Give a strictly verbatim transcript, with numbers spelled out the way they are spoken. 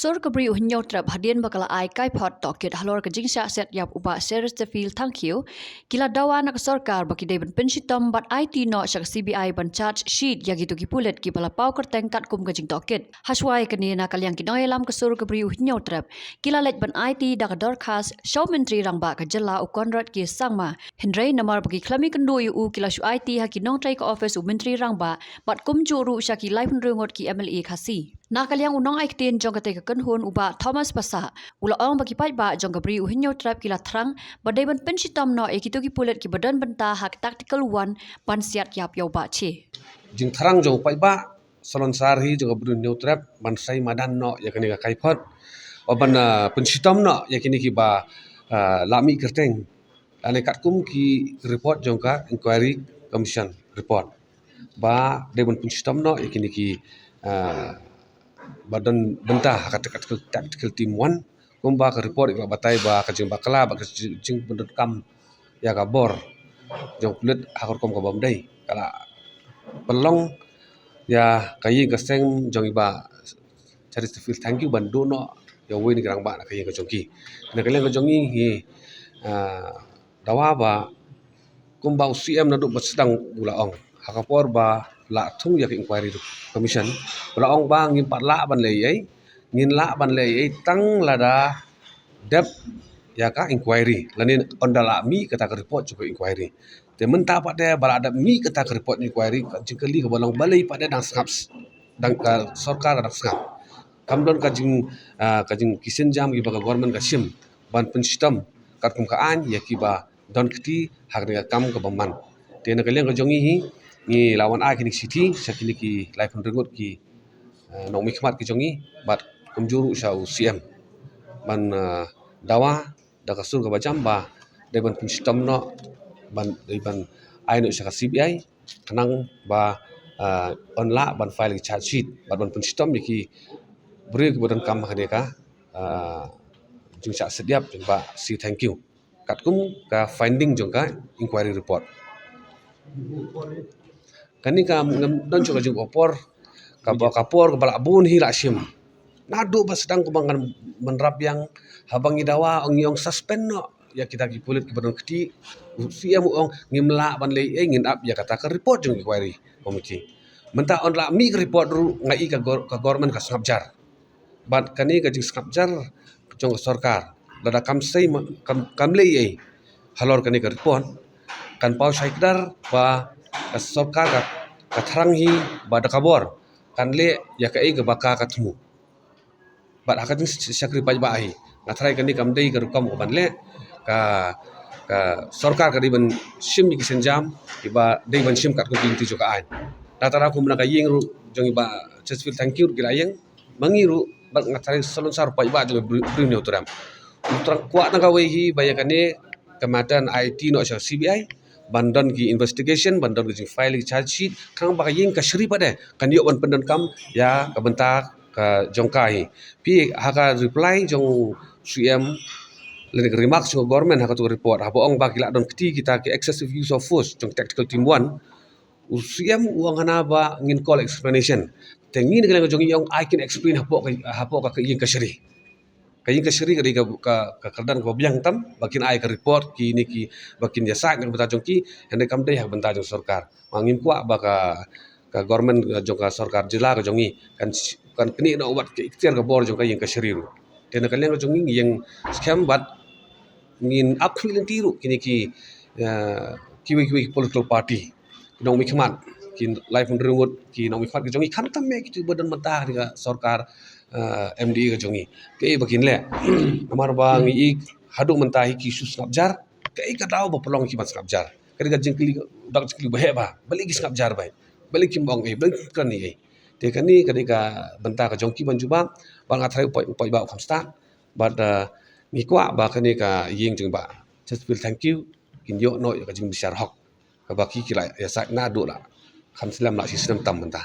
Sur ka Bri u Hynñiewtrep hadien ba ka la ai kaiphod tohkit halor ka jingshah set ïap u Bah Serastefil Thangkhiew, ki la dawa na ka sorkar ba ki dei ban pynshitom bad aiti noh sha ka C B I ban charge sheet ïa kito ki pulit kiba la paw kyrteng katkum ka jingtohkit. Hashwa ïa kane, na ka liang ki nongïalam ka sur ka Bri u Hynñiewtrep, ki la leit ban aiti da ka dorkhas sha u Myntri Rangbah ka jylla u Conrad K Sangma. Hynrei namar ba ki khlem ïakynduh ïa u, ki la shu aiti ha ki nongtrei ka ophis u Myntri Rangbah bad kumjuh ruh sha ki laiphew hynriew ngut ki M L A Khasi. Na ka liang u nongai ktien jong katei ka kynhun u Bah Thomas Passah, u la ong ba ki paidbah jong ka Bri u Hynñiewtrep ki la thrang ba dei ban pynshitom noh ïa kito ki pulit kiba don bynta ha ka Tactical One ban siat ïap ïa u Bah Che. Jingthrang jong u paidbah salonsar hi jong ka Bri u Hynñiewtrep ban sei madan noh ïa kane ka kaiphod, ban, ah, pynshitom noh ïa kine kiba, ah, la mih kyrteng. Lane katkum ki report jong ka Inquiry Commission report, ba dei ban pynshitom noh ïa kine ki, ah, ba don bynta ha ka Tactical, Tactical Team One, kumba ka report i la batai ba ka jingbakla bad ka jing, jingpyndonkam ïa ka bor jong pulit ha ka rukom kaba ym dei ka la pynlong ïa ka ïing ka sem jong i Bah Serastefil Thangkhiew ban duh noh ïa uwei na ki rangbah na ka ïing ka jong ki. Na ka liang ka jong ngi ngi, ah, dawa ba kumba u C M naduh ba sdang u la ong ha ka por ba la thung ïa ka Inquiry Commission, u la ong ba ngim pat lah ban leh ei ei, ngin lah ban leh ei ei tang lada dep ïa ka inquiry lane ynda la mih kata ka report jong ka inquiry. Te mynta pat de ba la dep mih kata ka report inquiry, ka jingkylli kaba long balei pat de dang sngap, dang ka sorkar dang sngap. Kam don ka jing, ah, ka jingkynsianjam kiba ka government ka shim ban pynshitom katkum ka aiñ ïa kiba don kti ha kane ka kam kaba man. Te na ka liang ka jong ngi hi, ngi la wan ai kine ki shithi sha kine ki laiphew hynriew ngut ki, eh, nongmihkhmat ki jong ngi bad kumjuh ruh sha u C M ban, eh, dawa da ka sur kaba jam ba dei ban pynshitom noh, ban, dei ban ai noh sha ka C B I khnang ba, ah, yn lah ban file ki charge sheet bad ban pynshitom ïa ki briew kiba donkam ha kane ka, ah, jingshah siat ïap jong Bah C Thangkhiew katkum ka finding jong ka inquiry report. Kane ka ngam don shuh ka jingpynpor, ka, ka por kaba la bun hi la shim. Naduh ba sdang kumba ngan mynrap biang, haba ngi dawa, ngi ong suspend noh ïa kita ki pulit kiba don kti, u C M u ong ngim lah ban leh ei ei, ngin ap ïa kata ka report jong inquiry committee. Mynta ynda la mih ka report ruh nga i ka gor-, ka government ka sngap jar. Bad kane ka jingsngap jar jong ka sorkar, lada kam sei ma-, kam, kam leh ei ei halor kane ka report, kan paw shai kdar ba ka sorkar ka, ka thrang hi ba da ka bor kan leh ïa kaei kaba ka, ka thmu. Bad ha ka jingshakri paidbah hi, nga tharai kane kam dei ka rukom kaban leh. Ka, ka sorkar ka dei ban shim ïa ki sienjam kiba dei ban shim katkum ki lynti jong ka aiñ. Lada tharai kum na ka ïing ruh jong i Bah Serastefil Thangkhiew ruh ki la ïeng, ma ngi ruh bad nga tharai salonsar paidbah jong i Bri-, Bri u Hynñiewtrep. U thrang kwah na kawei hi ba ïa kane ka matter yn aiti noh sha C B I ban don ki investigation, ban don ki jingfile ki charge sheet, khnang ba ka ïing kashari pat de kan ïoh ban pyndonkam ïa ka bynta ka jong ka hi. Phi, ha ka reply jong C M lane ka remarks jong government ha katu ka report, haba ong ba ki la don kti kita ki excessive use of force jong Tactical Team One, u C M u ong hana ba ngin call explanation. Te ngi na ka liang ka jong ngi ong ai kin explain hapoh ka, hapoh ka, ka ïing kashari. Ka ïing kashari ka dei ka, ka, ka kyrdan kaba biang tam ba kin ai ka report kine ki, ba kin ïasaid na ka bynta jong ki, hynrei kam dei ha ka bynta jong sorkar. Ma ngim kwah ba ka, ka government, eh, jong ka sorkar jylla ka jong ngi kan, kan knieh noh wat ka iktiar ka bor jong ka ïing kashari ruh. Te na ka liang ka jong ngi ngi ïeng skhem bad ngin ap khmih lynti ruh kine ki, eh, kiwei kiwei ki political party, ki nongmihkhmat, ki laiphew hynriew ngut ki nongmihkhmat ki jong ngi, khamtam eh kito ba don mynta ha ka sorkar, eh, M D A ka jong ngi. Kaei ba kin leh? Namar ba ngi i haduh mynta hi ki shu sngap jar. Kaei ka daw ba pynlong ki ban sngap jar? Ka dei ka jingkylli, ka dei ka jingkylli ba heh ba, balei ki sngap jar ba, balei kim ong ei, balei kim kren ei. Te kane ka dei ka bynta ka jong ki ban jubab. Bad nga tharai u paid, u paidbah u kham stad. Bad, eh, ngi kwah ba kane ka ïing jong i Bah Serastefil Thangkhiew kin ïoh noh ïa ka jingbishar hok kaba ki, ki la ïasaid naduh la kham slem, la shi snem tam mynta.